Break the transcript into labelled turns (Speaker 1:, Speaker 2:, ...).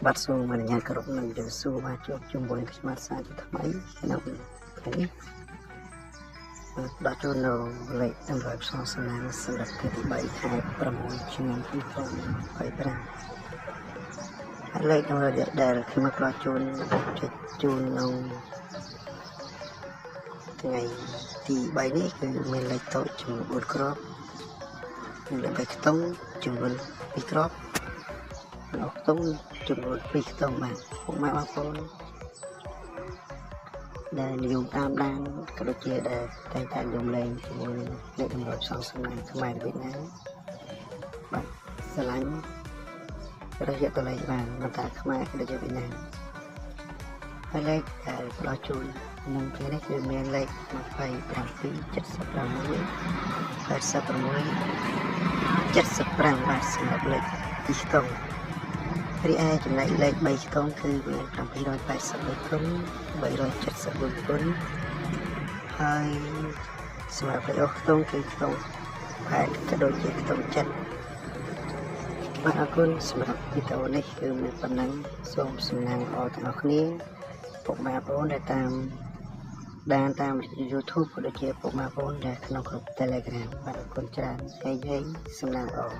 Speaker 1: បាទ សូមអនុញ្ញាតគោរពនឹងជម្រាបសួរ បាទ ជួបជាមួយខ្ញុំបាទសាជាថ្មីក្នុងថ្ងៃនេះ បាទ ដល់ចូលនៅលេខតម្រុយផ្សងសំណាងសម្រាប់ថ្ងៃទី3 ខែ6 ឆ្នាំ2025។ ហើយលេខតម្រុយដែលខ្ញុំមកផ្ដល់ជូនចុចជូនក្នុងថ្ងៃទី3នេះ គឺមានលេខតូចចំនួន4គ្រាប់ និងលេខ3ខ្ទង់ចំនួន2គ្រាប់ និងខ្ទង់ចំនួន2ខ្ទង់។ បាទ ពុកម៉ែបងប្អូនដែលនិយមតាមដាន ក៏ដូចជាដែលតែងតែនិយមលេងជាមួយនឹងលេខតម្រុយផ្សងសំណាងខ្មែរវៀតណាម បាទ ស្រឡាញ់រយៈតលេខបាន មិនតែខ្មែរក៏ដូចជាវៀតណាម។ ហើយលេខដែលផ្ដល់ជូននឹងថ្ងៃនេះ គឺមានលេខ27 76 86 75 បាទ សម្រាប់លេខ2ខ្ទង់។ រីឯចំណែកលេខ3ខ្ទង់ គឺមាន783គុណ374គុណ ហើយសម្រាប់លេខអូខ្ទង់ គឺខ្ទង់ផែនក៏ដូចជាខ្ទង់ចិត្ត។ បាទ អរគុណសម្រាប់វីដេអូនេះគឺមានប៉ុណ្ណឹង សូមសំណាងល្អទាំងអស់គ្នា ពុកម៉ែបងប្អូនដែលតាមដានតាម YouTube ក៏ដូចជាពុកម៉ែបងប្អូនដែលក្នុងក្រុម Telegram។ បាទ អរគុណច្រើន ហេងហេងសំណាងល្អ។